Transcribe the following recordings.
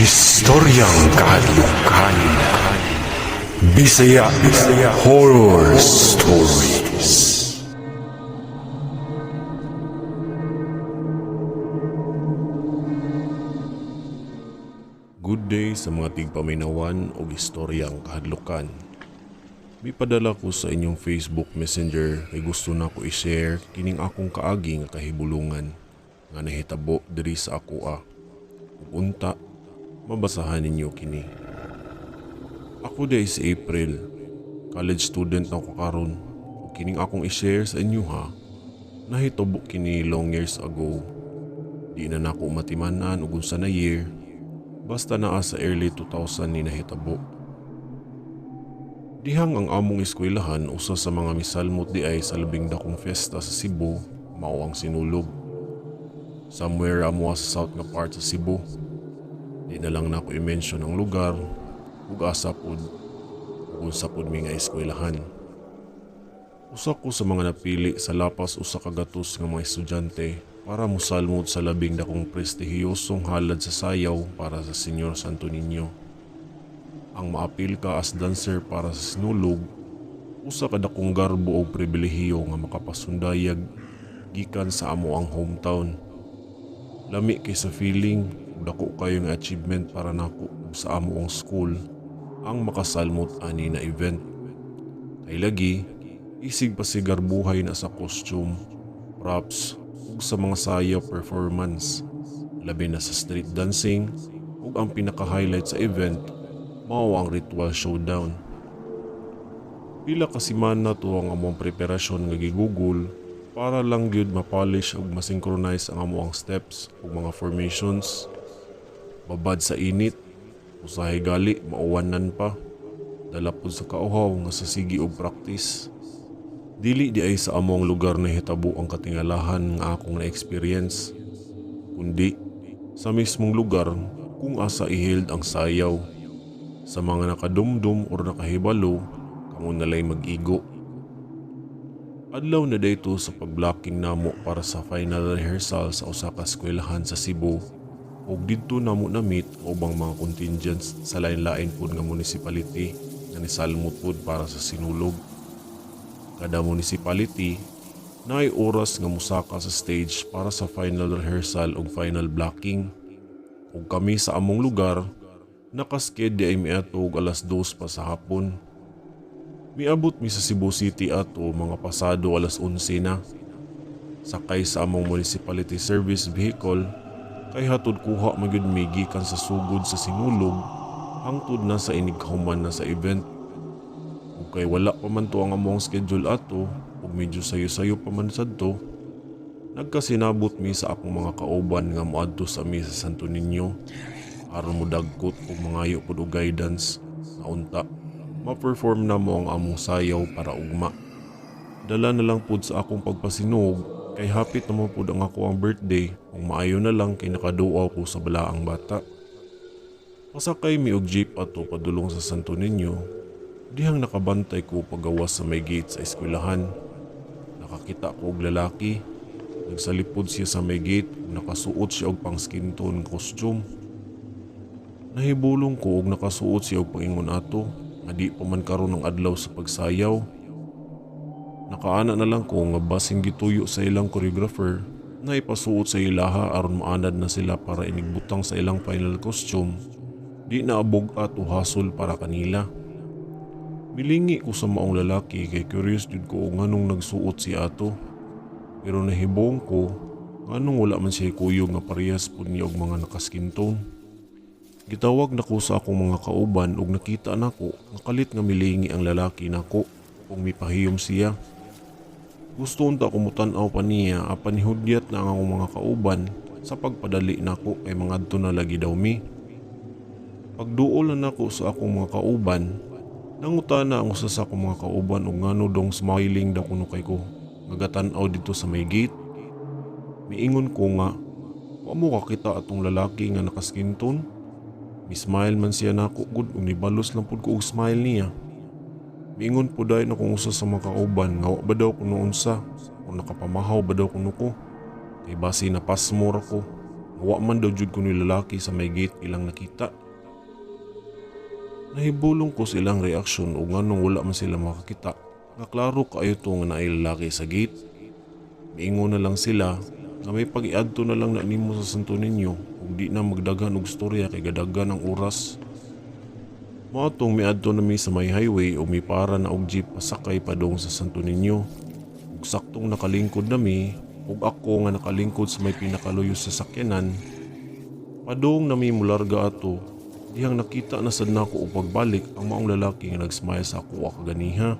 Istoryang Kahadlukan. Bisaya Horror Stories. Good day sa mga tigpaminawan og istoryang kahadlukan. Mipadala ko sa inyong Facebook Messenger kay gusto na ko i-share kining akong kaagi nga kahibulungan nga nahitabo diri sa akoa. Ug unta mabasahan ninyo kini. Ako day si April, college student na ako karon. Ug kining akong i-share sa inyo ha, nahitabo kini long years ago. Di na nako matiman-an ug unsa na year. Basta naa sa early 2000 ni nahitabo. Dihang ang among eskwelahan usa sa mga misalmot di ay sa labing dakong fiesta sa Cebu, mao ang Sinulog. Somewhere amo sa south nga part sa Cebu. Di na lang nako i-mention ang lugar ug asa pod ug unsa pod mi nga eskwelahan. Usa ko sa mga napili sa lapas 100 nga mga estudyante para mosalmot sa labing dakong prestihiyosong halad sa sayaw para sa Señor Santo Niño. Ang maapil ka as dancer para sa Sinulog, usa ka dakong garbo og pribilehiyo nga makapasundayag gikan sa amo ang hometown. Lami kay sa feeling, dako kayo nga achievement para nako ug sa amo ang school ang makasalmot ani na event. Kay lagi, isig pasigar buhay na sa costume, props, ug sa mga sayaw performance, labi na sa street dancing, ug ang pinaka-highlight sa event, mao ang ritual showdown. Pila ka semana to ang among preparasyon nga gigugol para lang gyud mapolish ug masynchronize ang among steps ug mga formations. Babad sa init, usahay gali mauwanan pa. Dala pud sa kauhaw nga sa sige og practice. Dili di ay sa among lugar na hitabo ang katingalahan nga akong na-experience, kundi sa mismong lugar kung asa i-held ang sayaw. Sa mga nakadumdum or nakahibalo, kamo nalay mag-igo. Adlaw na dayto sa pag-blocking namo para sa final rehearsal sa usa ka eskwelahan sa Cebu ug didto namo na-meet ang ubang mga contingents sa lain-lain pud nga municipality nga nisalmot pud para sa Sinulog. Kada municipality naay oras nga mosaka sa stage para sa final rehearsal ug final blocking. Ug kami sa among lugar nakasked di ay miadto og 2:00 pa sa hapon. Miabot mi sa Cebu City ato mga pasado 11:00 na. Sakay sa among municipality service vehicle kay hatod kuha man gyud mi gikan sa sugod sa Sinulog hangtod na sa inigkahuman na sa event. Ug kay wala pa man to ang among schedule ato ug medyo sayo-sayo pa man sad to, nagkasinabot mi sa akong mga kauban nga moadto sa mi sa Santo Niño aron modagkot ug mangayo pud og guidance nga unta ma-perform namo ang among sayaw para ugma. Dala na lang pud sa akong pagpasinog kay hapit naman pud ang ako ang birthday ug maayo na lang kay nakaduaw ko sa balaang bata. Pasakay mi og jeep ato padulong sa Santo Niño, dihang nakabantay ko pagawas sa may gate sa eskwelahan. Nakakita ko og lalaki, nagsalipod siya sa may gate ug nakasuot siya og pang skin tone nga costume. Nahibulong ko og nakasuot siya og pangingon ato nga di pa man karon ang adlaw sa pagsayaw. Nakaana na lang ko nga basin gituyo sa ilang choreographer na ipasuot sa ilaha aron maanad na sila para inigbutang sa ilang final costume, di na abog at o hasol para kanila. Milingi ko sa maong lalaki kay curious jud ko nganong nagsuot si ato. Pero nahibong ko nganong wala man siya kuyog nga parehas pud niya og mga naka-skin tone. Gitawag nako sa akong mga kauban ug nakita nako nga kalit nga milingi ang lalaki nako ug mipahiyom siya. Gusto unta ko mutan-aw pa niya apan nihudyat na ang akong mga kauban sa pagpadali nako kay mangadto na lagi daw mi. Pagduol na nako sa akong mga kauban, nangutana ang usa sa akong mga kauban og ngano dong smiling daw kuno kay ko ngagatan-aw dito sa may gate. Miingon ko nga, wa mo kakita atong lalaki nga naka-skin tone. Mi-smile man siya nako gud ug nibalos lang pud ko og smile niya. Miingon po dayon akong usa sa mga kauban nga wa ba daw kuno unsa o nakapamahaw ba daw kuno ko. Kay basi na pasmor ako. Wa man daw jud kuno'y lalaki sa may gate ilang nakita. Nahibulong ko sa ilang reaksyon ug nganong wala man sila makakita nga klaro kaayo to nga naay lalaki sa gate. Miingon na lang sila nga may pag-iadto na lang na nimo sa Santo Niño ug di na magdaghan og storya kay gadagan ang oras. Mao tong miadto na mi sa may highway ug mipara na og jeep pasakay padung sa Santo Niño. Ug saktong nakalingkod na mi ug ako nga nakalingkod sa may pinakaluyo sa sakyanan. Padung na mi mularga ato, dihang nakita na sad nako og pagbalik ang maong lalaki nga nag-smile sa ako kaganiha.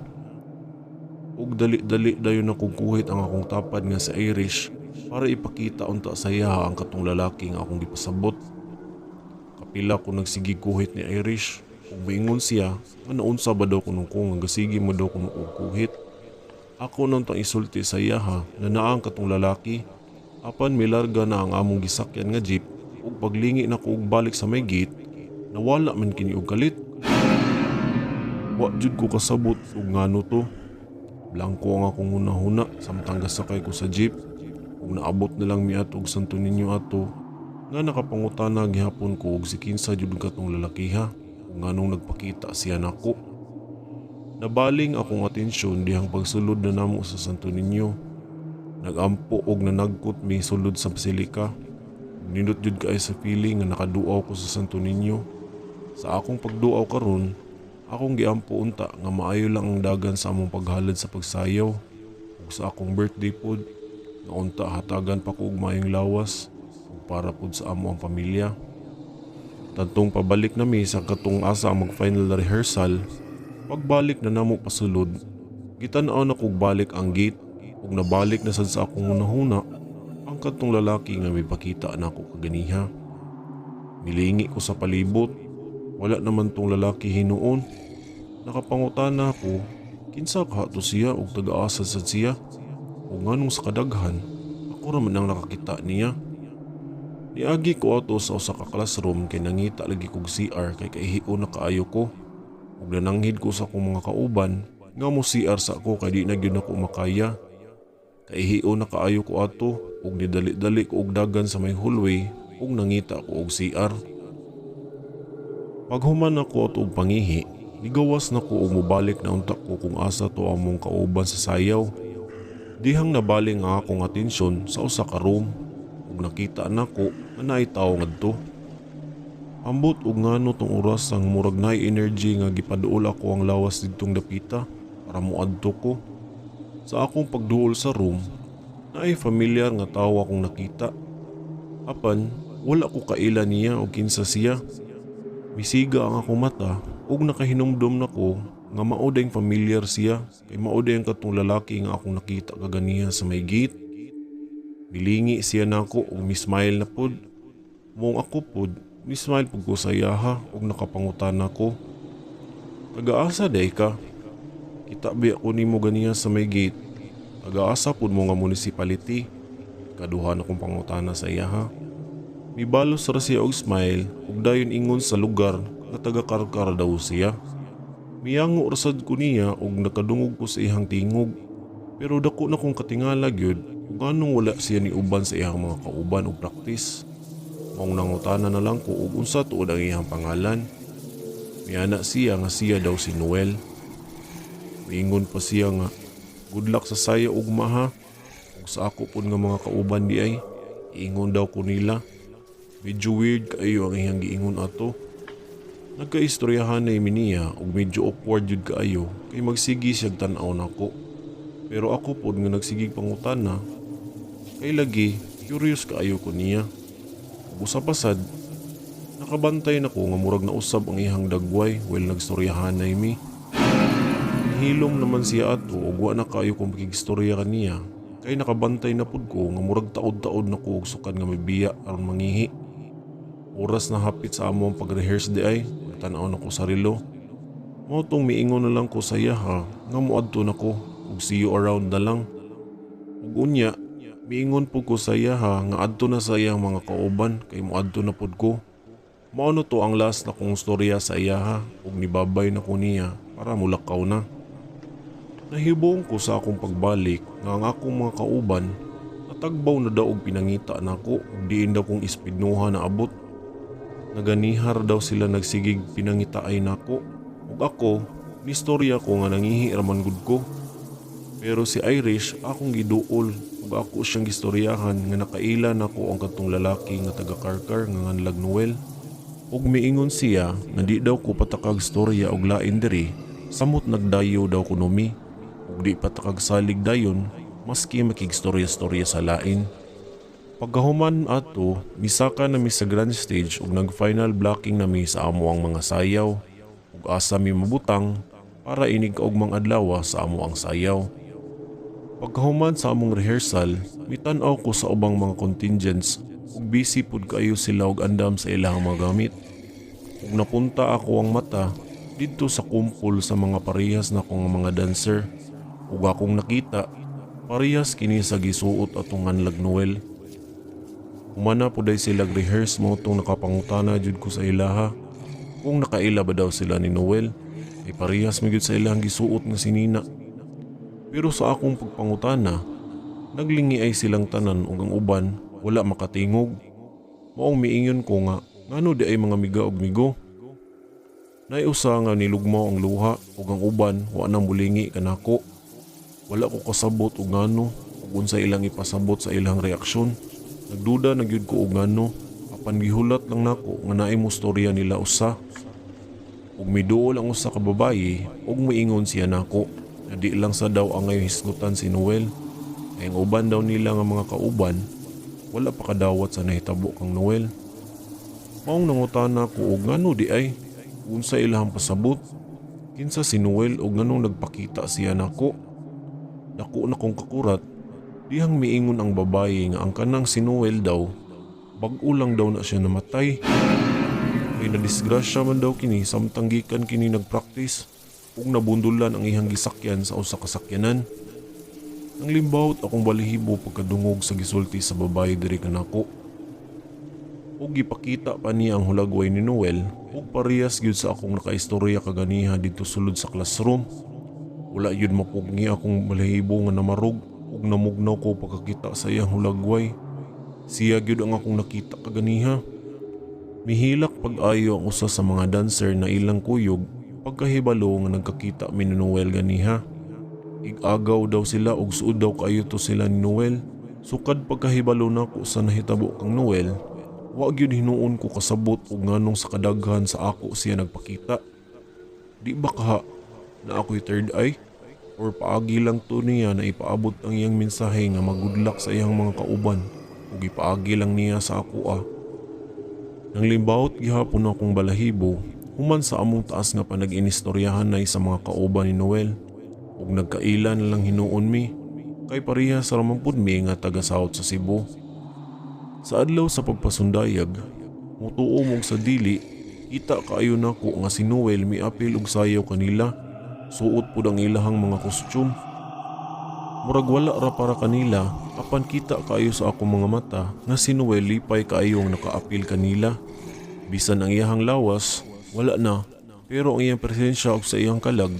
Ug dali-dali dayon akong kuhit ang akong tapad nga si Irish para ipakita unta sa iya ang katong lalaki nga akong gipasabot. Kapila ko nagsigig kuhit ni Irish ug moingon siya nga naunsa ba daw kuno ko nga gasigi mo daw kuno og kuhit. Ako nang tang isulti sa iyaha nga naa ang katong lalaki, apan milarga na ang among gisakyan nga jeep ug paglingi nako og balik sa may gate, nawala man kini og kalit. Wa jud ko kasabot og ngano to. Blangko ang akong hunahuna samtang gasakay ko sa jeep ug naabot na lang mi ato og Santo Niño ato nga nakapangutana gihapon ko og si kinsa jud katong lalakiha ug nganong nagpakita siya nako. Nabaling akong atensyon dihang pagsulod na namo sa Santo Niño. Nagampo og nanagkot mi sulod sa basilika. Nindot jud kaayo sa feeling nga nakaduaw ko sa Santo Niño. Sa akong pagduaw karon, akong giampo unta nga maayo lang ang dagan sa among paghalad sa pagsayaw ug sa akong birthday pod nga unta hatagan pa ko og maayong lawas ug para pod sa amo ang pamilya. Tantong pabalik nami sa katong asa ang mag-final rehearsal, pagbalik na namo pasulod, gitan-aw na kog balik ang gate ug nabalik na sad sa akong hunahuna ang katong lalaki nga mipakita nako kaganiha. Milingi ko sa palibot, wala naman tong lalaki hinuon. Nakapangutana ko, kinsa kaha to siya ug taga-asa sad siya? Ug nganong sa kadaghan, ako ra man ang nakakita niya. Niagi ko ato sa usa ka classroom kay nangita lagi kog CR kay kaihio na kaayo ko. Ug nananghid ko sa akong mga kauban nga mo CR sa ako kay di na gyud nako makaya. Kaihio na kaayo ko ato ug nidali-dali ko og dagan sa may hallway ug nangita ko og CR. Paghuman ako ato og pangihi, nigawas na ko og mobalik na unta ko kung asa to among kauban sa sayaw. Dihang nabaling ang akong atensyon sa usa ka room ug nakita nako nga naay tawo ngadto. Ambot og ngano tong oras ang murag naay energy nga gipaduol ako ang lawas didtong dapita para moadto ko. Sa akong pagduol sa room, naay familiar nga tawo akong nakita. Apan wala ko kaila niya og kinsa siya. Misiga ang akong mata ug nakahinumdom nako nga mao dayng familiar siya kay mao day ang katong lalaki nga akong nakita kaganiha sa may gate. Milingi siya nako ug mi-smile na pod. Mong ako pod, mi-smile pud ko sa iyaha ug nakapangutana ko. "Taga-asa day ka? Kita biya ko nimo ganiha sa may gate. Taga-asa pud mo nga municipality?" Kaduha na kong pangutana sa iyaha. Mibalos ra siya og smile ug dayon ingon sa lugar nga taga Carcar daw siya. Miyango ra sad ko niya ug nakadungog ko sa iyang tingog. Pero dako na kong katingala gyud ug nganong wala siya ni uban sa iyang mga kauban og practice. Maong nangutana na lang ko og unsa tuod ang iyang pangalan. Miana siya nga siya daw si Noel. Miingon pa siya nga good luck sa sayaw ugma ha. Ug sa ako pud nga mga kauban di ay iingon daw ko nila. Medyo weird kaayo ang iyang giingon ato. Nagkaistoryahan na mi niya ug medyo awkward jud kaayo kay magsigi siyag tan-aw nako. Pero ako pod nga nagsigig pangutana kay lagi curious kaayo ko niya. Ug usa pa sad, nakabantay nako nga murag nausab ang iyang dagway while nagstoryahanay mi. Nihilom naman siya ato ug wa na kaayo kong makigstorya kaniya kay nakabantay na pud ko nga murag taod-taod na ko og sukad nga mibiya aron mangihi. Oras na hapit sa among pag-rehearse di ay, tan-aw na ko sa relo. Mao tong miingon na lang ko sa iyaha nga moadto na ko ug see you around na lang. Ug unya, miingon pud ko sa iyaha nga adto na sa iyang mga kauban kay moadto na pud ko. Mao na to ang last na kong storya sa iyaha ug nibabay na ko niya para mulakaw na. Nahibong ko sa akong pagbalik nga ang akong mga kauban Nitagbaw na daw og pinangita nako ug diin daw kong ispidnuha na abot. Naganihar daw sila nagsigig pinangitaay nako ug ako nistorya ko nga nangihi ra man gud ko. Pero si Irish akong giduol ug ako siyang gistoryahan nga nakaila nako ang kadtong lalaki nga taga Carcar nga nganlag Noel. Ug miingon siya nga di daw ko patakag storya og lain diri samot nagdayo daw kuno mi ug di patakag salig dayon maski makigstorya-storya sa lain. Pagkahuman ato, misaka na mi sa grand stage ug nag-final blocking na mi sa amo ang mga sayaw ug asa mi mabutang para inig kaugmang adlaw sa amo ang sayaw. Pagkahuman sa among rehearsal, mitan-aw ko sa ubang mga contingents ug busy pud kaayo sila og andam sa ilang mga gamit. Ug napunta ako ang mata didto sa kumpol sa mga parehas na kong mga dancer ug akong nakita parehas kini sa gisuot atong nganlag Noel. Humana puday sila rehearse mao tong nakapangutana jud ko sa ilaha kung nakaila ba daw sila ni Noel ay parehas man gyud sa ilang gisuot nga sinina. Pero sa akong pagpangutana, naglingi ay silang tanan ug ang uban wala makatingog. Maong miingon ko nga ngano di ay mga miga og migo. Naay usa nga nilugmaw ang luha ug ang uban wa na mulingi kanako. Wala ko kasabot og ngano ug unsa ilang ipasabot sa ilang reaksyon. Nagduda na gyud ko og ngano apan gihulat lang nako nga naay mo storya nila usa. Ug miduol ang usa ka babaye ug miingon siya nako na di lang sa daw ang ngayon hisgutan si Noel. Kay ang uban daw nila nga mga kauban wala pa kadawat sa nahitabo kang Noel. Maong nangutana ko og ngano di ay unsa ilahang pasabot. Kinsa si Noel og nganong nagpakita siya nako. Dako na kong kakurat dihang miingon ang babaye nga ang kanang si Noel daw bag-o lang daw na siya namatay. Kay nadisgrasya man daw kini samtang gikan kini nagpractice ug nabundulan ang iyang gisakyan sa usa ka sakyanan. Nang limbawot akong balahibo pagkadungog sa gisulti sa babaye diri kanako. Ug gipakita pa niya ang hulagway ni Noel ug parehas gyud sa akong nakaistorya kaganiha didto sulod sa classroom. Wala gyud mapugni akong balahibo nga namarog ug namugnaw ko pagkakita sa iyang hulagway. Siya gyud ang akong nakita kaganiha. Mihilak pag-ayo ang usa sa mga dancer na ilang kuyog pagkahibalo nga nagkakita mi ni Noel ganiha. Igagaw daw sila ug suod daw kaayo to sila ni Noel. Sukad pagkahibalo nako sa nahitabo kang Noel, wa gyud hinuon ko kasabot og nganong sa kadaghan sa ako siya nagpakita. Di ba kaha na ako'y third eye? Or paagi lang to niya na ipaabot ang iyang mensahe nga mag-good luck sa iyang mga kauban ug ipaagi lang niya sa ako ah. Nang limbawot gihapon akong balahibo, human sa among taas nga panag-inistoryahan nay sa mga kauban ni Noel ug nagkaila na lang hinuon mi kay parehas ra man pud mi nga taga South sa Cebu. Sa adlaw sa pagpasundayag, mutuo mog sa dili, kita kaayo nako nga si Noel miapil og sayaw kanila. Suot pud ang ilahang mga costume. Murag wala ra para kanila, apan kita kaayo sa akong mga mata nga si Noel lipay kaayo ang nakaapil kanila. Bisan ang iyahang lawas, wala na, pero ang iyang presensya ug sa iyang kalag,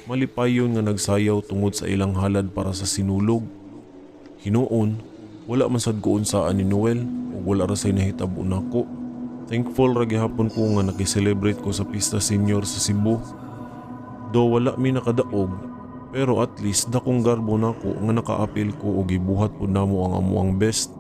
malipayon nga nagsayaw tungod sa ilang halad para sa sinulog. Hinuon, wala man sad ko unsaan ni Noel ug wala ra say nahitabo nako. Thankful ra gihapon ko nga naki-celebrate ko sa Pista Senior sa Cebu. Do wala mi nakadaog, pero at least dakong garbo nako nga nakaapil ko og gibuhat pud namo ang amuang best.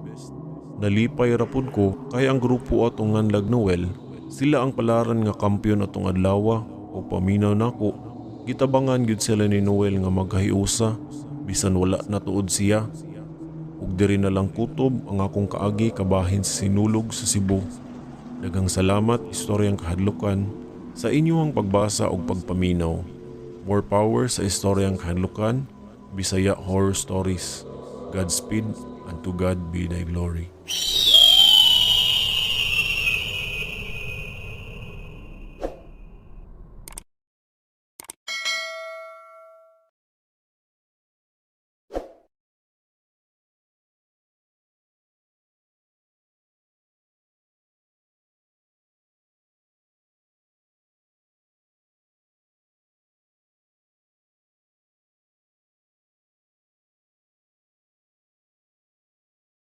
Nalipay ra pud ko kay ang grupo atong nganlag Noel, sila ang palaran nga kampiyon atong adlawa ug paminaw nako. Gitabangan gyud sila ni Noel nga maghahiusa bisan wala na tuod siya. Ug diri na lang kutob ang akong kaagi kabahin sa sinulog sa Cebu. Daghang salamat, Istoryang Kahadlukan, sa inyong pagbasa ug pagpaminaw. More power sa Istoryang Kahadlukan, Bisaya Horror Stories. Godspeed and to God be thy glory.